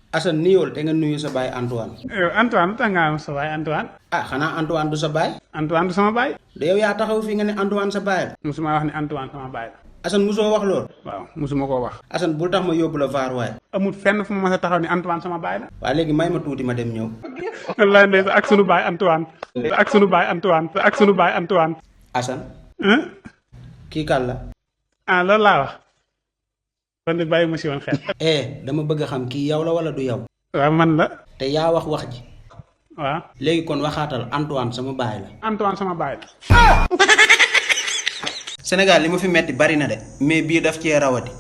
Assane nuyul te nga nuyu sa baay Antoine. Antoine tax nga am sa baay Antoine. Ah xanaa Antoine du sa baay. Antoine du sama baay. de yow yaa taxaw fi nga ne Antoine sa baay la. musuma wax ni Antoine sama baay la. Assane musoo wax lool. waaw musuma koo wax. Assane bul tax ma yóbbu la vaar waay. amul fenn fu ma mës a taxaw ni Antoine sama baay la. waa léegi may ma tuuti ma dem ñëw. wallaay ndeysaan ak sunu baay Antoine. ak sunu baay Antoine. ak sunu baay Antoine. Assane ah kii kan la. loolu laa wax. kon de bàyyi ma si woon xel. dama bëgg a xam kii yow la wala du yow. waaw man la. te yaa wax ji. waaw. léegi kon waxaatal Antoine sama baay la. Antoine sama baay la. Sénégal li ma fi metti bari na de mais bii daf cee rawati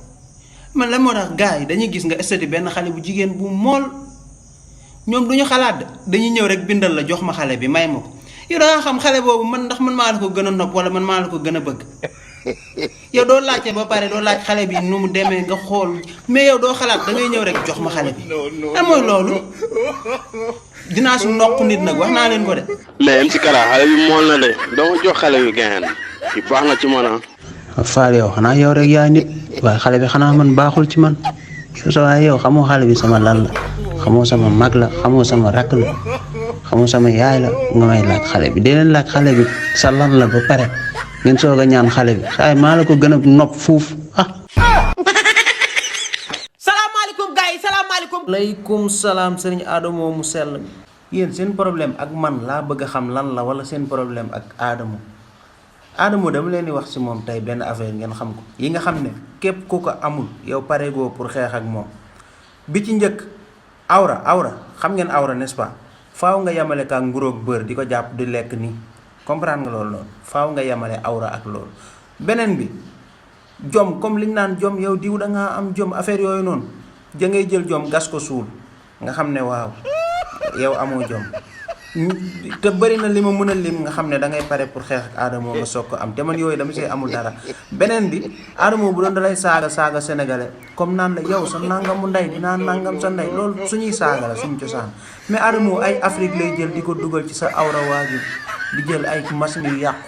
man la moo tax gars yi dañuy gis nga estati benn xale bu jigéen bu mool ñoom duñu xalaat dañuy ñëw rek bindal la jox ma xale bi may ma ko yow da nga xam xale boobu man ndax man maa la ko gën a nopp wala man maa la ko gën a bëgg yow doo laajte ba pare doo laaj xale bi nu mu demee nga xool mais yow doo xalaat da ngay ñëw rek jox ma xale bi lan mooy loolu dinaa su noq nit nag wax naa leen ko de. mais MC Kara xale bi mool na de doo jox xale bi gain yi baax na ci man ah. Faal yow xanaa yow rek yaay nit waaye xale bi xanaa man baaxul ci man sa waaye yow xamoo xale bi sama lan la xamoo sama mag la xamoo sama rakk la xamoo sama yaay la nga may laaj xale bi dee leen laaj xale bi sa lan la ba pare ngeen soog a ñaan xale bi xaay maa la ko gën a nopp fuuf ah. salaamaaleykum gars yi salaamaaleykum. aleykum salaam sëriñ Adamo mu sell mi. yéen seen problème ak man laa bëgg a xam lan la wala seen problème ak Adamo. Adamo dama leen di wax ci moom tey benn affaire ngeen xam ko yi nga xam ne képp ku ko amul yow pareegoo pour xeex ak moom bi ci njëkk awra xam ngeen awra n'est-ce pas faaw nga yemale ka nguróog bër di ko jàpp di lekk nii comprendre nga loolu noonu faaw nga yemale awra ak loolu. beneen bi jom comme liñ naan jom yow diw da ngaa am jom affaire yooyu noonu ja ngay jël jom gas ko suul nga xam ne waaw yow amoo jom. te bëri na li ma mën a lim nga xam ne da ngay pare pour xeex ak Adamo nga soog ko am te man yooyu dama see amul dara beneen bi Adamo bu doon dalay saaga sénégalais comme naan la yow sa nangamu ndey dinaa nangam sa ndey loolu suñuy saaga la suñu cosaan mais Adamo ay Afrique lay jël di ko dugal ci sa awra waajur di jël ay machine yu yàqu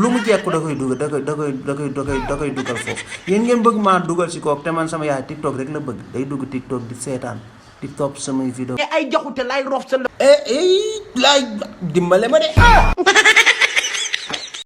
lu mu jekku da koy dugal da koy dugal foofu yéen ngeen bëgg maa dugal si kook te man sama yaay TikTok rek la bëgg day dugg TikTok di seetaan di topp samay vidéo ay jaxute lay rof sa laay dimbale ma de